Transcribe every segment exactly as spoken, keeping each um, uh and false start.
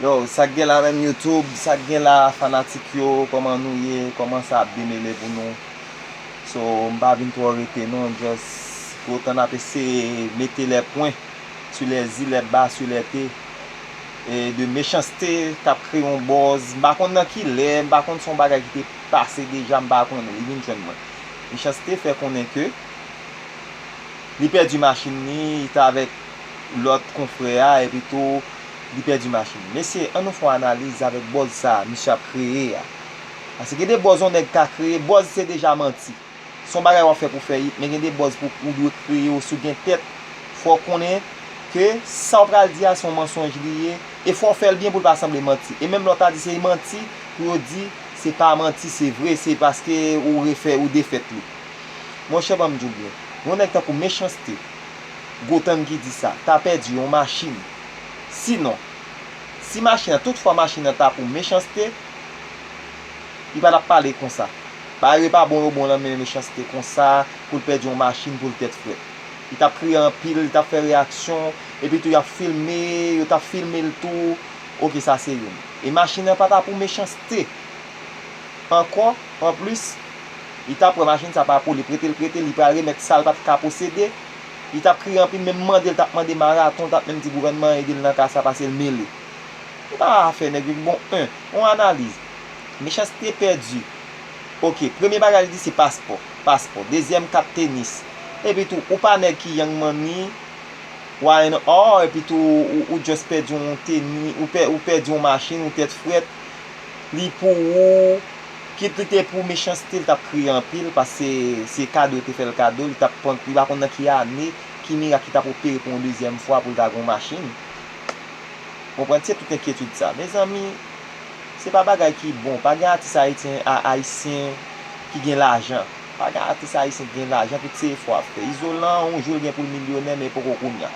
Yo, sa k gen la menm YouTube, sa k gen la fanatik yo, kòman nou ye, kòman sa ap demele pou nou? So, m pa vin twò rete non, just Gotan ap eseye mete les points sur les i, les ba sur les te. E de Mechanste k ap kreye yon buzz, m pa konn nan ki lè, m pa konn si yon bagay ki te pase deja, m pa konnen, li vin jwenn mwen. Mechanste fè konnen ke li pèdi machin li, li t avèk lòt konfrè a, epi tou, li pèdi machin. Mesye, ann nou fè yon analiz avèk buzz sa a misye ap kreye a. Paske gen de buzz yon nèg ka kreye, buzz se deja manti. Se yon bagay w ap fè pou fè it, men gen de buzz pou ou dwe kreye, ou si w gen tèt, fò w konnen ke sa w pral di a se yon mansonj li ye, e fò w fè l byen pou l pa sanble manti. E menm lè w ta di se manti, pou yo di se pa manti, se vre, se paske ou refè, ou defèt li. Monchè, ban m di w byen, yon nèg tankou Mechanste, Gotan ki di sa, ta pèdi yon machin. Sinon, si machin nan, tout fwa machin nan ta pou Mechanste, li pa t ap pale konsa. Bagay yo pa bon, yo bon nan men Mechanste konsa, pou l pèdi yon machin, pou l tèt frèt. Li t ap kriye anpil, li t ap fè reyaksyon, epi tou y ap filme, yo t ap filme l tou. Oke, sa se youn. E machin nan pa ta pou Mechanste ankò, anplis, li t ap pran machin sa pa pou li, prete l prete l, li pral remèt sa l pa t ka posede. Li t ap kriye anpil, menm mande l t ap mande maraton, l t ap menm di gouvènman an ede l nan ka sa, paske l mele. Ou pa fè nèg yo bon, en, yon analiz. Mechanste pèdi. Oke, premye bagay li di se paspò. Paspò. Dezyèm, kat tenis. Epi tou, ou pa nèg ki young money, wa and all, epi tou, ou, ou just pèdi yon tenis, ou, pè, ou pèdi yon machin, ou tèt frèt. Li pou ou, kit li te pou Mechanste, li t ap kriye anpil, paske se kado yo te fè l kado, li t ap pran, li pa konn nan ki ane, ki mirak ki t ap opere pou yon dezyèm fwa pou l ta gen yon machin. Konprann, se tout enkyetid sa. Mezanmi, se pa bagay ki bon. Pa gen atis ayityen, a, ayisyen ki gen lajan. Pa gen atis ayisyen ki gen lajan, tout se efò ap fè. Izolan, yon jou l gen pou l milyonè, men poko kounya.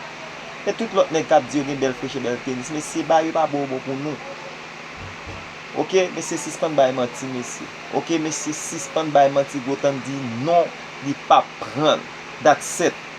E tout lòt nèg k ap di yo gen bèl frechè, bèl tenis, mesye, bagay yo pa bon bon pou nou. Oke, mesye, sispann bay manti, mesye. Oke, mesye, sispann bay manti, Gotan di non, li p ap pran. That's it.